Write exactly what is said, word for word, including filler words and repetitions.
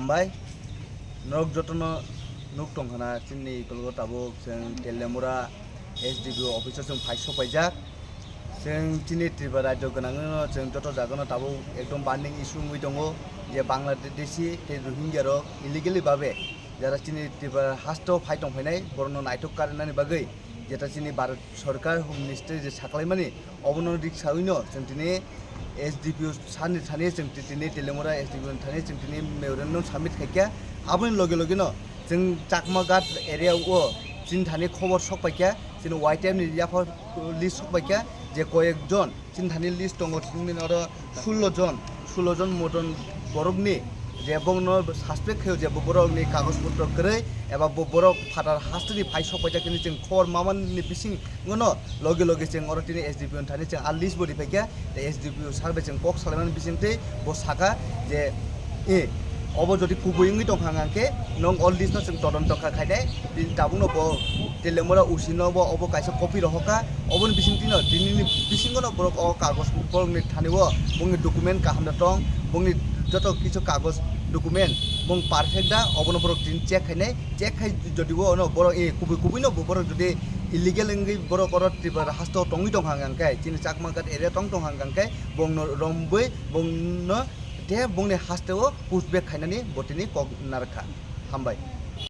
Bai, norok jotono nuk tong khana chini kolgo tabuk chwng Teliamura S D P O office o chwng phai sok paijak. Chwng chini Tripura rajyo gwnangno chwng joto jagano tabuk ekdom burning issue wngwi tongo je Bangladeshi tei Rohingya rok illegally babe jara chini Tripura hasteo phai tong phainai borokno naitok karnani bagwi jeta chini Bharat Sorkar Home Ministry je saklaimani obono riksawino chwng tini S D P O sani thani chwng ti-, tini Teliamura S D P O ni thani chwng tini memorandum submit khaikha. Aboni loge logeno chwng Chakma Ghat area o chini thani khobor sok paikha, chini Y T F ni yapha list sok paikha je koyek jon chini thani list tongo, chwngni oro sullo jon, sullo jon moton borokni je bongno suspect khaio je bo borokni kagoj potro kwrwi eba bo borok phatar hasteni phai sok paijak hwnwi chwng khobor mamani bising Ngono loge loge chwng oro tini S D P O ni thani chwng a list bo ripaikha, tei S D P O sir bai chwng kok salaimani bisingtwi bo saka je, "E, obo jodi kubui wngwi tongkha hwnkhe nwng o list no chwng todonto kha khainai, tini tabukno bo Teliamura O C no bo obo kaisa copy rohorkha, oboni bisingtwino tinini bisingono borok o kagoj borokni thani o bongni document kaham da tong, bongni joto kisu kagoj document bong perfect da, obono borok tini check khainai." Check khai jodi bo ono borok, e, kubui kubui no bo borok jodi illegal wngwi borok oro Tripura haste o tongwi tong hang hang khe, chini Chakma Ghat area tong tong hang hang khe, bongno romwi bongno tei bongni haste o push back khainani bo tini kok narwkha. Hambai.